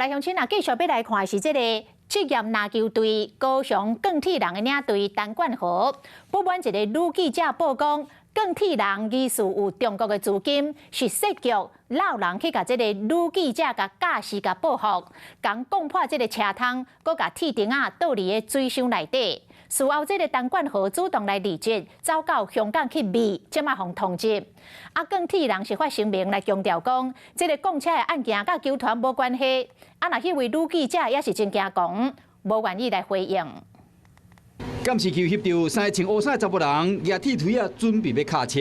來鄉親啊，繼續欲來看的是這個職業籃球隊高雄鋼鐵人的領隊陳冠豪，不滿一个女記者報講，鋼鐵人疑似有中國的資金，是設局摎人去共這个女記者共假序共報復，共摃破這个車窗，閣共鐵釘仔倒佇个水箱內底。事後，這个陳冠豪主動來辭職，走到香港去避，這馬予通緝。啊，鋼鐵人是發聲明來強調講，這个摃車的案件佮球團無關係。啊，若彼位女記者也是真驚講，無願意來回應。監視器翕著三个穿烏衫的查埔人，舉鐵錘仔準備欲敲車，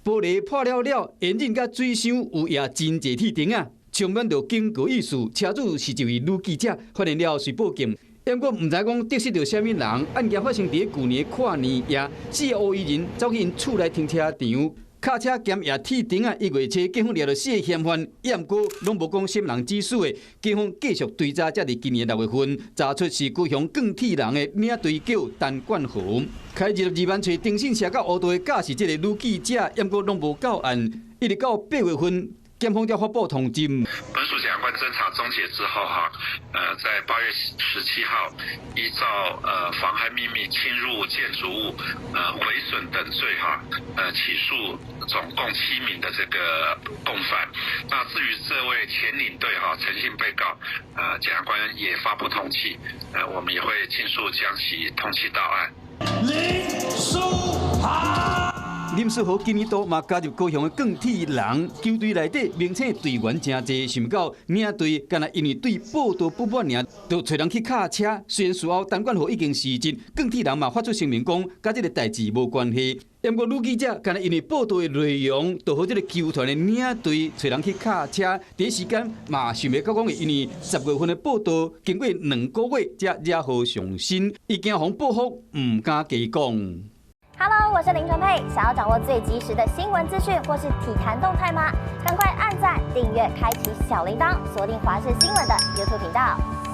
玻璃破了了，煙忍佮水箱有掖真濟鐵釘仔，充滿著警告意思。車主是一位女記者，發現了遂報警。毋過毋知講得失著啥物人，案件發生佇舊年跨年夜，四个烏衣人走去𪜶厝內停車場，敲車兼掖鐵釘仔，1月初警方掠著四个嫌犯，毋過攏無講啥物人指使的。警方繼續追查，才佇今年6月份查出是高雄鋼鐵人的領隊叫陳冠豪，開22萬揣徵信社佮烏道的駕駛這个女記者，毋過攏無到案，一直到8月份，檢方才發布通緝。本署檢察官偵查終結之後，哈，在8月17號，依照妨害秘密、侵入建築物、毀損等罪，哈，起訴總共7名的這個共犯。那至於這位前領隊哈陳姓被告，檢察官也發布通緝，我們也會盡速將其通緝到案。林書豪。林書豪今年度嘛加入高雄的鋼鐵人球隊內底，明星隊員誠濟，想毋到領隊敢若因為對報道不滿爾，就揣人去敲車。雖然事後陳冠豪已經辭職，鋼鐵人嘛發出聲明講，佮這个代誌無關係。毋過女記者敢若因為報道的內容，就予這个球團的領隊揣人去敲車，第一時間嘛想袂到講會因為10月份的報道，經過2個月才惹禍上身，伊驚予報復，毋敢加講。 Hello，我是林純佩。想要掌握最及時的新聞資訊或是體壇動態嗎？趕快按讚、訂閱、開啟小鈴鐺，鎖定華視新聞的 YouTube 頻道。